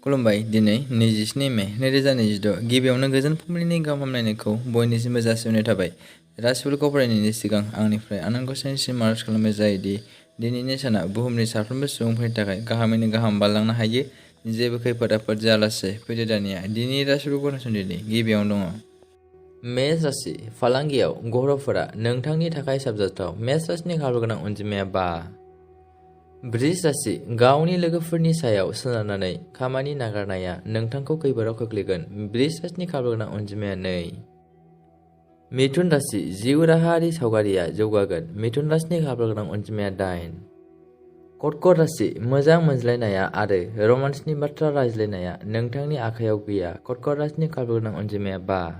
खुलुमबाय। दिनै 27 मे 2026 गिबियावनो गोजोन फुंबिलिनि गाहाम हामलायनायखौ बयनिसिमबो जासिहरनाय थाबाय। राशिफोरखौ फरायनायनि सिगां आंनिफ्राय आनान गसाइनिसिम आरज खालामनाय जायोदि दिनैनि साना बुहुमनि साफ्रोमबो सुबुंफोरनि थाखाय गाहामैनो गाहाम बारलांनो हायो। जेबो खैफोद आफोद जायालासे फैदो दानिया दिनैनि राशिफोरखौ खोनासंदिनि। गिबियावनो दङ मेष राशि। फालांगियाव ग्रहफोरा नोंथांनि थाखाय साबजाथाव। मेष राशिनि खाफाल गोनां अनजिमाया 5। बृष राशि। गावनि लोगोफोरनि सायाव सोनारनानै खामानि नागारनाया नोंथांखौ खैफोदाव खोख्लैगोन। बृष राशिनि खाफाल गोनां अनजिमाया 2। मिथुन राशि। जिउ राहायारि सावगारिया जौगागोन। मिथुन राशिनि खाफाल गोनां अनजिमाया 8। कर्कट राशि। मोजां मोनज्लायनाया आरो रमान्सनि बाथ्रा रायज्लायनाया नोंथांनि आखायाव गैया। कर्कट राशिनि खाफाल गोनां अनजिमाया 5।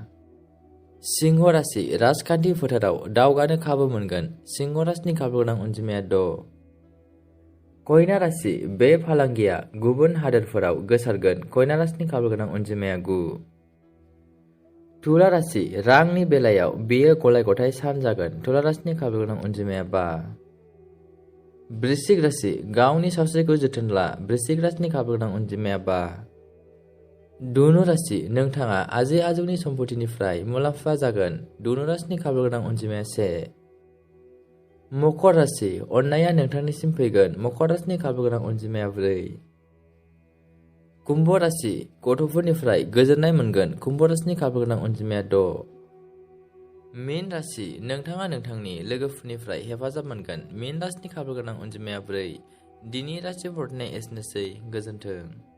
सिंह राशि। राजखान्थि फोथाराव दावगानो खाबु मोनगोन। सिंह राशिनि खाफाल गोनां अनजिमाया 6। कन्या राशि। बे फालांगिया गुबुन हादोरफोराव गोसारगोन। कन्या राशिनि खाफाल गोनां अनजिमाया 9। तुला राशि। रांनि बेलायाव बेयो गलाय-गथाय सान जागोन। तुला राशिनि खाफाल गोनां अनजिमाया 5। वृश्चिक राशि। गावनि सावस्रिखौ जोथोन ला। वृश्चिक राशिनि खाफाल गोनां अनजिमाया 5। धनु राशि। नोंथाङा आजै-आजौनि सम्पथिनिफ्राय मुलाम्फा जागोन। धनु राशिनि खाफाल गोनां अनजिमाया 1। मकर राशि। अननाया नोंथांनिसिम फैगोन। मकर राशिनि खाफाल गोनां अनजिमाया 4। कुम्भ राशि। गथ'फोरनिफ्राय गोजोननाय मोनगोन। कुम्भ राशिनि खाफाल गोनां अनजिमाया 6। मीन राशि। नोंथाङा नोंथांनि लोगोफोरनिफ्राय हेफाजाब मोनगोन। मीन राशिनि खाफाल गोनां अनजिमाया 4। दिनै राशिफोरनि एसेनोसै। गोजोन्थों।